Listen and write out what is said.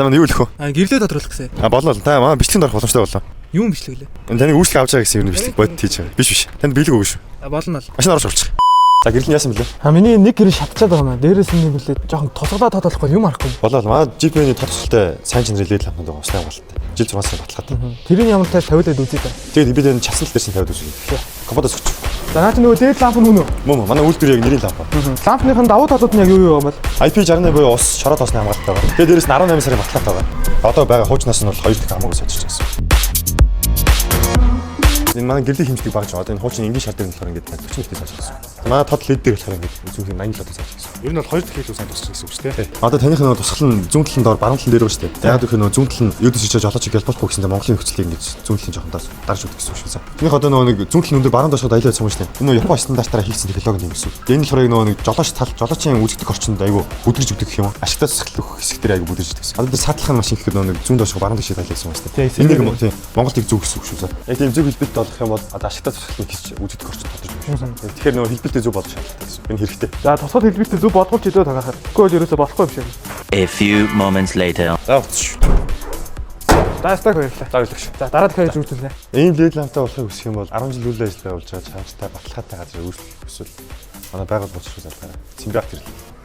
За, манай юу лэх вэ? А, гэрлээ тодруулах гэсэн. А, болоо. Та манай бичлэгэнд орох боломжтой боллоо. Юу юм бичлэг лээ? Энэ таны үйлчлэг авч байгаа гэсэн юм бичлэг бодит хийж байгаа. Биш, биш. Танд бэлэг өгнө шүү. А, болно л. Машин орж орчих. За, гэрэл нь яасан бэлээ? А, миний нэг гэрэл шатчаад байгаа маа. Дээрээс нь нэг үлээ жоохон тусгалаа тод болохгүй юм харахгүй. Болоо. Манай GP-ний тод тусалтай сайн чанарын LED лампнууд байгаа. Усны хамгаалттай. Жил 6 сарын баталгаатай. Тэрийг ямар тал тавиулаад үзье та. Тэгээд би тань часан тал дээрсэн тавиад үзье. Компьютер согч. За, наа чи нөгөө дээд ламп нь хүн үү? Мөн манай үйлдвэр яг нэрийн ламп. Лампных нь давуу талууд нь яг юу юу юм бол? IP68 буюу ус шороо тоосны хамгаалттай байгаа. Тэгээд дээрээс нь 18 сарын баталгаатай байгаа. Одоо байгаа хуучнаас нь бол 2 дахь хамаагүй сайжирч гэсэн. Энэ манай гэрлийн хэмжлэг багж байгаа. Одоо энэ хуучин энгийн шар дээр нь болохоор ингээд 40 метр сайжирч гэсэн. Манай тод LED дээр болохоор ингээд зүүн 87 сайжирч гэсэн. Ер нь бол хоёр дахь илүү сайн тусч гэсэн үг шүү дээ. Одоо таных нөгөө тусгал нь зүүн талын доор, баруун талын дээр байгаа шүү дээ. Яг гэх нөгөө зүүн тал нь юудас ичээж жолооч гялбахгүй гэсэн чинь Монголын нөхцөлийг ингэж зүүн талын жоохон даас дарж өгдөг гэсэн үг шүү. Танийх одоо нөгөө нэг зүүн талын өндөр, баруун доошоо аялал байсан юм шүү дээ. Энэ нөгөө Япон стандартаараа хийгдсэн технологи юм гэсэн үг. Энэ болохоор нөгөө нэг жолооч тал жолоочийн үзэгдэх орчинд айгүй бүдгэрж өгдөг гэх юм уу. Ашигтай тусгал өгөх хэсэг дээр айгүй бүдгэрж өгдөг гэсэн. Одоо тэр саатлах нь машин гэхэд нөгөө нэг зүүн доошоо, баруун доошоо аялал байсан юм шүү дээ. Энэ нэг юм тийм Монголыг зөв гэсэн үг шүү. Яг тийм зөв хэлбэлт олох юм бол одоо ашигтай тусгалыг хийж үзэгдэх орчинд тодорч өгөх шүү. Тэгэхээр нөгөө хэлбэлтээ зөв болгох шаардлагатай гэсэн. Энэ хэрэгтэй. За, тусгал хэлбэлтээ зөв болгуулж идөө тагаахаар. Тэгэхгүй бол ерөөсө болохгүй юм шиг. A few moments later. За, уцш. За, стак баярлалаа. За, баярлалаа. За, дараа дахиад хийж үзүүлнэ. Ийм LED ламптай болохыг хүсэх юм бол 10 жил үйл ажиллагаа явуулж байгаа чанартай, баталгаатай газар үйлчлэх хүсвэл манай байгууллага боловсрол залгаарай. Симбиот гэрэл.